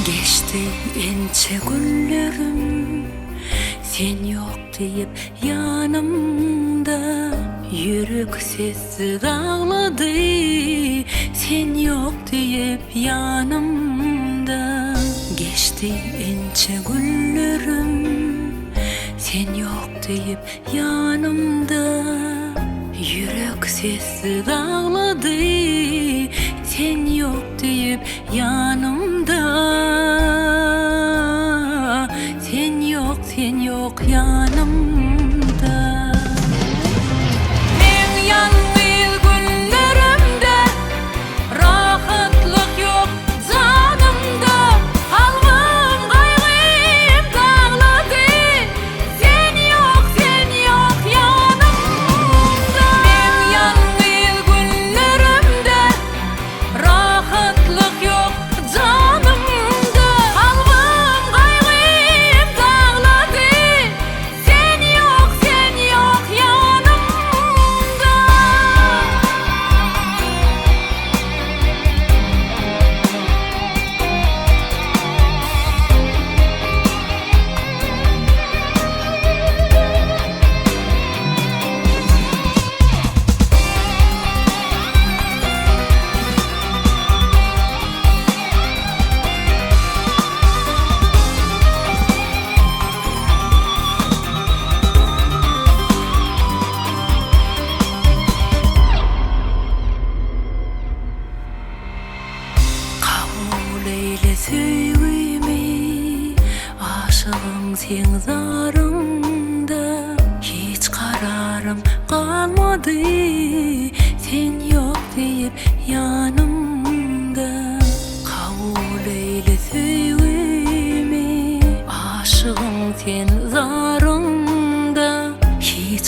Geçdi ençe günlerim Sen ýok diýip ýanymda Ýürek sessiz aglady Sen ýok diýip ýanymda Geçdi ençe günlerim Sen ýok diýip ýanymda Ýürek sessiz aglady Sen ýok diýip ýanymda Sen ýok, sen ýok ýanymda. Meň ýalňyz günlerimde Rahatlyk ýok janymda Kalbym gaýgym daglady Sen ýok, sen ýok ýanymda Meň ýalňyz günlerimde Rahatlyk ýok janymda Kalbym gaýgym daglady Sen ýok, sen ýok ýanymda. Kabul eýle söýgimi, aşygyň seň zaryňda Hiç kararym galmady, sen ýok diýip ýanymda Kabul eýle söýgimi, aşygyň sen zaryňda Hiç.